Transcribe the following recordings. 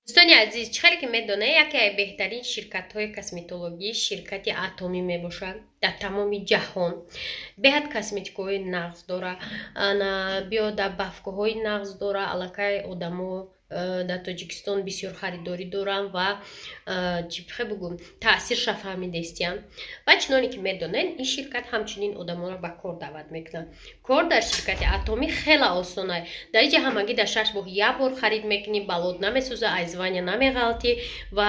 Дӯстони азиз, чӣ хеле ки медонед, яке аз беҳтарин ширкатҳои косметологӣ ширкати Атомӣ мебошад дар тамоми ҷаҳон. Беҳад косметикаҳои нағз дора, биё добавкаҳои нағз дора. Аллакай одамо дар Тоҷикистон бисёр харидорӣ доранд ва чӣ хе бугӯм, таъсирша фаҳмидестиянд. Ва чуноне ки медонед, ин ширкат ҳамчунин одамонро ба кор даъват мекунад. Кор дар ширкати Атомӣ хеле осона. Дар инҷа ҳамагӣ дар 6 моҳ як бор харид мекунӣ, балот намесӯза, аз звания намеғалтӣ. Ва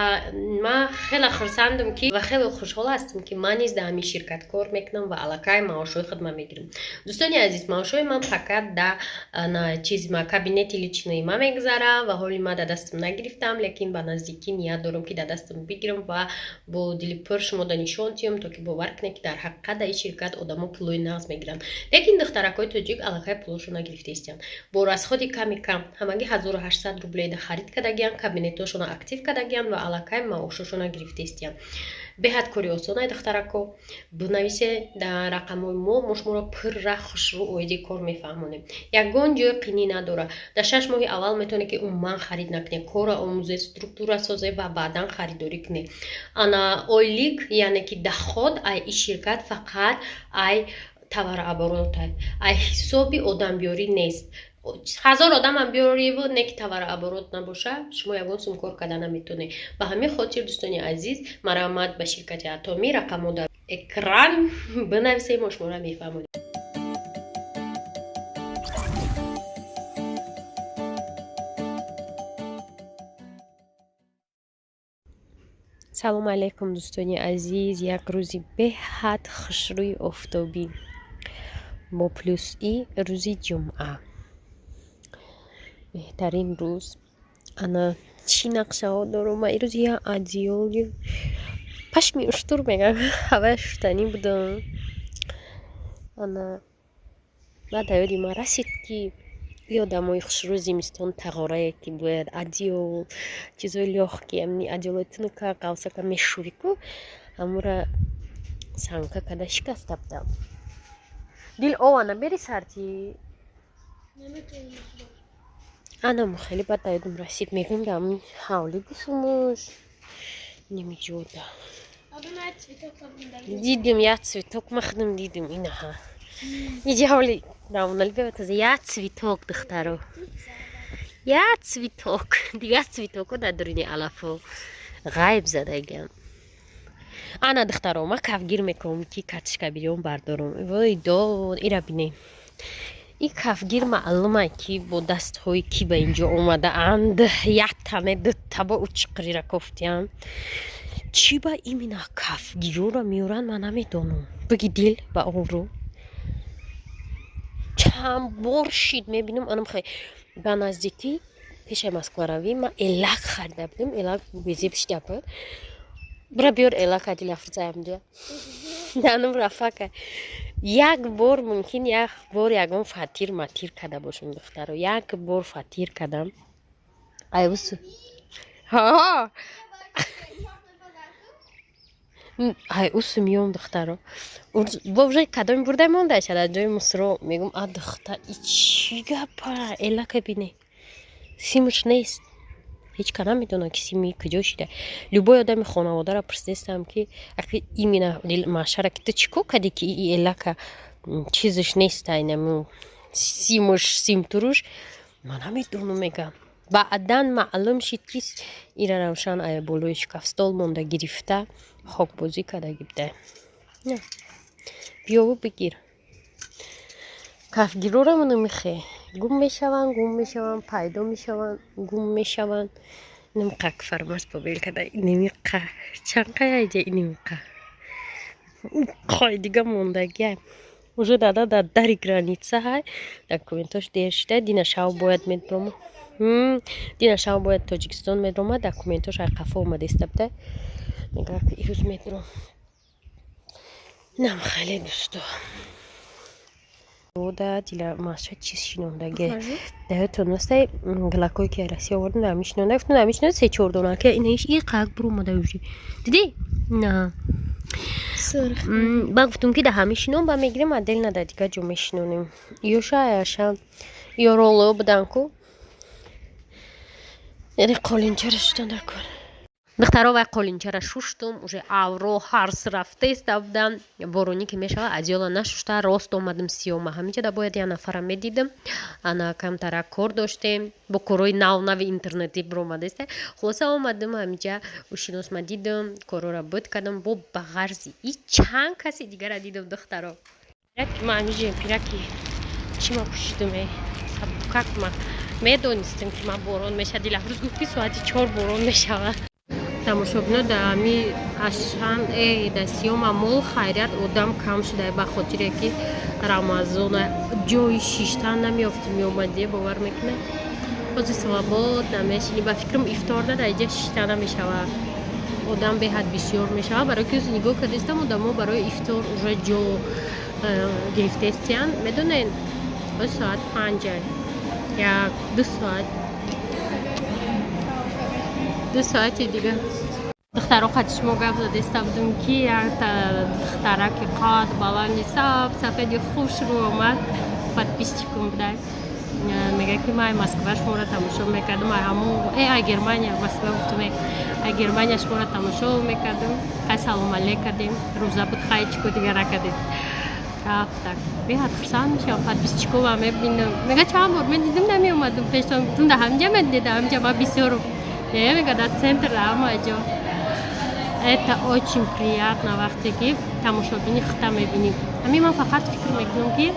ман хеле хурсандам ки ва хеле хушҳол ҳастам, ки ман низ дар ҳамин ширкат кор мекунам ва аллакай маошҳои худман мегирам. Дӯстони азиз, маошҳои ман фақат да чизи ма, кабинети личный ма мегузара ва ҳоли ман дар дастам нагирифтам, лекин ба наздикӣ ният дорам, ки дар дастам бигирам ва бо дили пур шумо да нишон диҳам, то ки бовар кунед, ки дар ҳақиқат дар ин ширкат одамо пулои нағз мегиранд. Лекин духтаракҳои тоҷик аллакай пулошо нагирифтаистиянд. Бо расходи ками кам, ҳамагӣ 1800 рубледа харид кардагиянд, кабинетҳошона актив кардагиянд ва аллакай маошошона гирифтаистиянд. Беҳад кори осонай, духтарако. Бинависе дар рақамҳои мо, мо шуморо пурра хушрӯ оиди кор мефаҳмонем. Ягон ҷои қинӣ надорад. Дар 6 моҳи аввал метавонед, ки умуман харид накунед, корро омӯзе, структура созе ва баъдан харидорӣ кунед. Ана ойлик, яъне ки доход ай ин ширкат фақат ай товарооборот, ай ҳисоби одамбиёрӣ нест. 1000 одамам биёриву не ки товарооборот набоша, шумо ягон сум кор карда наметонед. Ба ҳамин хотир, дӯстони азиз, марҳамат ба ширкати Атомӣ. Рақамҳо дар экран, бинависед, мо шуморо мефаҳмонем. Салому алайкум, дӯстони азиз. Як рӯзи беҳад хушрӯи офтобӣ бо плюс и рӯзи ҷумъа, беҳтарин рӯз. Ана чӣ нақшаҳо дорум ман ирӯз? Я одеяли пашми уштур мегам, ҳавая шуфтанӣ будам. Ана баъд ба ёди ман расид, ки и одамои хушрӯ зимистон тағорае, ки бояд одеял, чизои лёгкий, амни одеялои тунука қавсака мешӯрӣ ку, ҳамура санка када шикаста будам. Дил ова набери сарти. Анаму хеле баъд ба ёдам расид, мегӯм, дар ҳамин ҳавлӣ бисумуш немиҷода дидем як цветок, махдам дидем инаҳа иҷи ҳавли равонали беватаза як цветок, духтаро, як цветок. Дигар цветокҳо дар дуруни алафо ғайб задагиам. Ана, духтаро, ма кафгир мекунам, ки картишка бирён бардорам. Вой дод, ира бинед, ин кафгир маълума, ки бо дастҳои кӣ ба инҷо омадаанд. Як тане дута бо учқирира кофтиям. Чӣ ба имина кафгирора меоранд, ман намедонам. Биги, дил ба обрӯ чанд бор шид мебинам. Анам хе ба наздикӣ пешаи Москваравӣ ман элак харида будем, элак безеб шида буд. Бира биёр элака, Дилафрӯзаям дия данум рафака. Як бор мумкин, як бор ягон фатир матир карда бошам, духтаро, як бор фатир кардам. Айусу ҳа ай усу миём, духтаро, бо уже кадоми бурдай мондаша дар ҷои мусро. Мегум: «А, духта, и чӣ гапа? Элака бине, симуш нест». Ҳеҷ ка намедонад, ки сими куҷо шида. Любой одами хонаводаро пурсидестам, ки аки имина машара, ки ту чӣ кор кардӣ, ки и элака чизаш нест, айнаму симуш, симтуруш? «Ман намедонам», мегам. Баъдан маълум шид, ки ира Равшан ая болои шкафстол монда гирифта, хокбозӣ карда гибда. Биёву бигир. Кафгирора намихе гум мешаванд, гум мешаванд, пайдо мешаванд, гум мешаванд. Немиқа фармас побел када, немиқа чанқаяйҷа, инемиқа қой дига мондагия. Уже дада дар дари граница ҳай, документош дер шида. Дина шав бояд медрома, дина шав бояд Тоҷикистон медрома, документош ай қафо омада иста буда. Мегӯяд, ки ирӯз медром. Инам хеле, дӯсто. Да, дила маша чиз шинондаге даётон настай, галакое ки Россия овардам, дар мишинонда. Гуфтам, дар мишинонда се чор дона, ки инаиш и қак буромада уже, дидӣ на? Ба гуфтум, ки да ҳами шинон ба мегирем, отдельно дар дигар ҷо мешинонем. Ё шаяша, ё ролло будан ку. Яъне қолинчара шуштан дар кор. Духтаро, вай қолинчара шуштум, уже авро ҳарс рафтаиста будам. Боронӣ ки мешава, одеяла нашушта рост омадам сиёма. Ҳаминҷода бояд як нафара медидам, ана камтарак кор доштем, бо корҳои нав нави интернетӣ биромадаиста. Хулоса, омадам ҳаминҷа, ушиносма дидам, корҳоро буд кардам, бо ба ғарзи и чанд каси дигара дидам. Духтаро, ки ман ҳаминҷа пираки чӣ ма пӯшидум, сабукак. Ма медонистем, ки ман борон мешавад. Дилафрӯз гуфт, ки соати 4 борон мешавад. Тамошобино, дар ами Ашан да Сиёма Мол хайрият одам кам шуда, ба хотире ки Рамазона ҷои шиштан намеёфтӣ. Меомадӣ, бовар мекунед, ҳозир свободно намешинӣ. Ба фикрам, ифтор да дар иҷа шишта намешавад, одам беҳад бисёр мешавад, барои ки нигоҳ кардистам, одамо барои ифтор уже ҷо гирифтаистиянд. Медонед, ҳозир соат 5, як 2 соат, 2 соати дига. Духтаро, қати шумо гап задаиста будум, ки якта духтараки қад баланди, саб сафеди хушрӯ омад, подписчикум будай. Мега, ки ман Москва шуморо тамошо мекардам, ҳамун ай Германия, Москва гуфтум, ай Германия шуморо тамошо мекардам. Хай, салом алейк кардем, рӯза буд, хай, чӣ ко дигар накардем, рафтак. Беҳад хурсанд мешавам, подписчикова мебинам. Мега, чанд бор медидим, намеомадум пештон. Гуфтум, да ҳаминҷа медидед, ҳаминҷа ма бисёрум. Не, мега, дар центр, дар ҳама ҷо. Это очень приятно, вақте ки тамошобини хита мебинӣ. Ҳамин ман фақат фикр мекунам, ки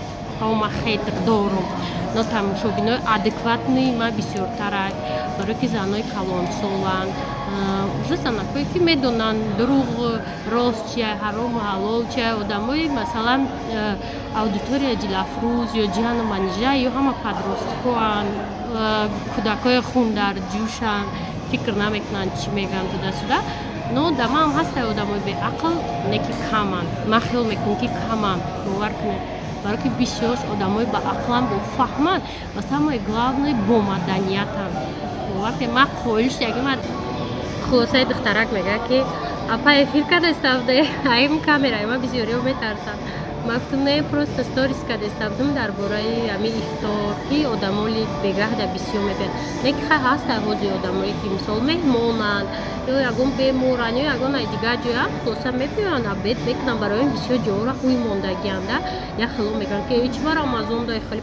ма хейтер дорум, но тамошобинои адекватный ма бисёртарай, барое ки занои калонсоланд, уже занакое ки медонанд дурӯғ рост чия, ҳарому ҳалол чия. Одамои, масалан, аудитория Дилафрӯз ё Ҷиану Манижа ё ҳама подросткоанд, кӯдакҳои хундарҷӯшанд, фикр намекунанд, чӣ мегӯянд, туда-сюда. Но да ман ҳастае одамои беақл, не ки каманд. Ман хиёл мекунам, ки каманд, бовар кунед, барое ки бисёрш одамои баақланд, бофаҳманд ва, самое главное, бомаданиятанд. Бовар кунед, ман қоил шудагӣ. Ман хулосаи духтарак мегӯяд, ки апа, эфир кардаиставде, аим камераи ма бисёриҳо метарсанд. Ман гуфтам, не, просто сторис кардаиста будам дар бораи ҳамин ифтор, ки одамоли бегаҳда бисёр мебиёнд. Не ки хай, ҳаста ҳози одамое ки, мисол, меҳмонанд ё ягон беморанд ё ягон ай дигар ҷоя, хулоса, мебиёянд, обед мекунанд. Барои ин бисёр ҷоҳоро ҳуй мондагианда. Як хело мегӯянд, ки чӣ ба Рамазон да хеле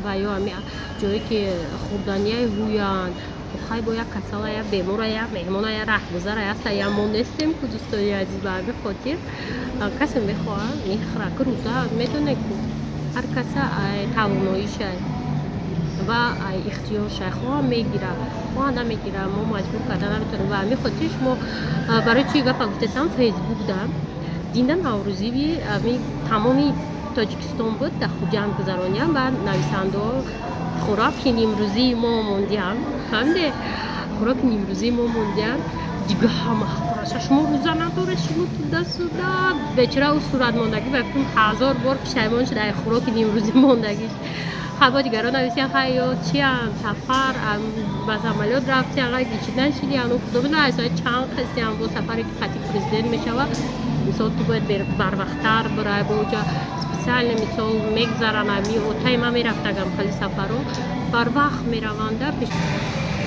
ва ё ҳами ҷое ки хӯрданияи ҳуянд. Хай, бо як касала, як бемора, як меҳмона, як раҳгузара аста, я мо нестем ку, дӯстони азиз. Ба ҳамин хотир касе мехоҳад, мехӯра, ку рӯза медоне, ку ҳар каса тавоноиша ва ихтиёрша, хоҳа мегира, хоҳа намегира, мо маҷбур карда наметавонем. Ва ҳамин хотир шумо барои чӣ гапа гуфтесам, Фейсбук да динда наврӯзиви тамоми Тоҷикистон буд, дар Хуҷанд гузарониям ва нависандаҳо хӯроки нимрӯзии мо мондиам, фаҳмиде, хӯроки нимрӯзии мо мондиам. Дига ҳама ҳақораша, шумо рӯза надоред, шумо туда-сюда. Бечора, ӯ суратмондагӣ ба фикрам ҳазор бор пишаймон шуда, хӯроки нимрӯзӣ мондагиш. Хай, дигарон нависиян, хай, ё чиян, сафар ба самолёт рафтиян, хай, гичи нашидиян, худо медонад соат чанд хестиян. Бо сафаре ки хати президент мешава, мисол, ту бояд барвақттар бирай, бо уҷа специально, мисол, мегзаранд. Ами отаи ман мерафтагам хеле сафаро, барвақт мераванда.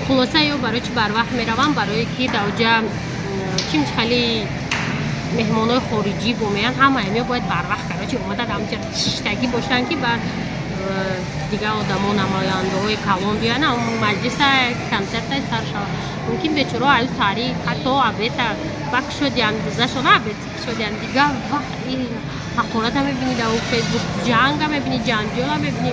Хулоса, ё барои чи барвақт мераванд? Барое ки дар уҷа чим хеле меҳмонҳои хориҷӣ бо меянд, ҳама ҳамё бояд барвақт, короче, омада дар ҳамҷа шиштагӣ бошанд, ки баъд дигар одамо, намояндаҳои калон биёянд, маҷлиса, консерта сар шавад. Мумкин бечорао аю сари ҳатто обеда ба кушодиям, рӯзашона обед кушодиям. Дигар вақт ҳақората мебинӣ дар Фейсбук, ҷанга мебинӣ, ҷанҷола мебинӣ.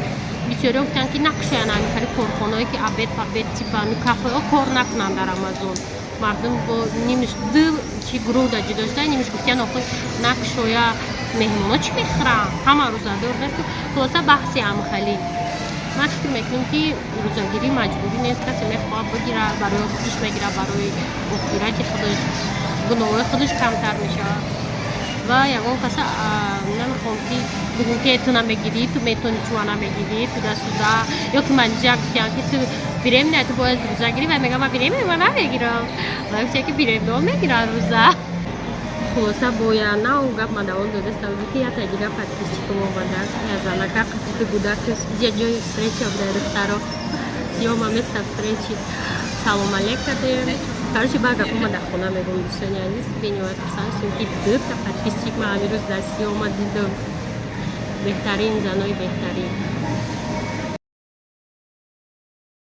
Бисёриҳо гуфтанд, ки накушоянд ҳамин хеле корхонаое ки обед пабед, типа ҳами кафеҳо кор накунанд дар Рамазон. Мардум бо нимиш ду чи гурӯҳ да ҷудо шуда, нимиш гуфтиян, охир накушоя, меҳмоно чӣ мехӯранд, ҳама рӯзадор нест. Хулоса, баҳси ҳамхалӣ. Ман фикр мекунам, ки рӯзагирӣ маҷбурӣ нест. Касе мехоҳад бигира, барои худаш мегира, барои охирати худаш, гуноҳои худаш камтар мешавад. Ва ягон каса намехоҳам, ки бигӯм, ки ту намегирӣ, ту метавонӣ, чуа намегирӣ, туда-сюда, ё ки манҷа гуфтиям, ки ту беременна, ту бояд рӯза гирӣ. Ва мегам, ман беременна, ман намегирам. Ва гуфтия, ки беременнао мегиранд рӯза. Хулоса, боя нав гап ма давом додастам, ки ята дига подписчиком омада, я занака қати гудакс. Ҷа ҷои встреча буда, духтаро, съёма место встречи. Салом алейк кардем. Короче, ба гапома дар хона мегӯм. Дӯстони азиз, бениҳоят хурсанд шудем, ки дута подписчик ма ҳамин рӯз дасти омад дидам. Беҳтарин занои беҳтарин.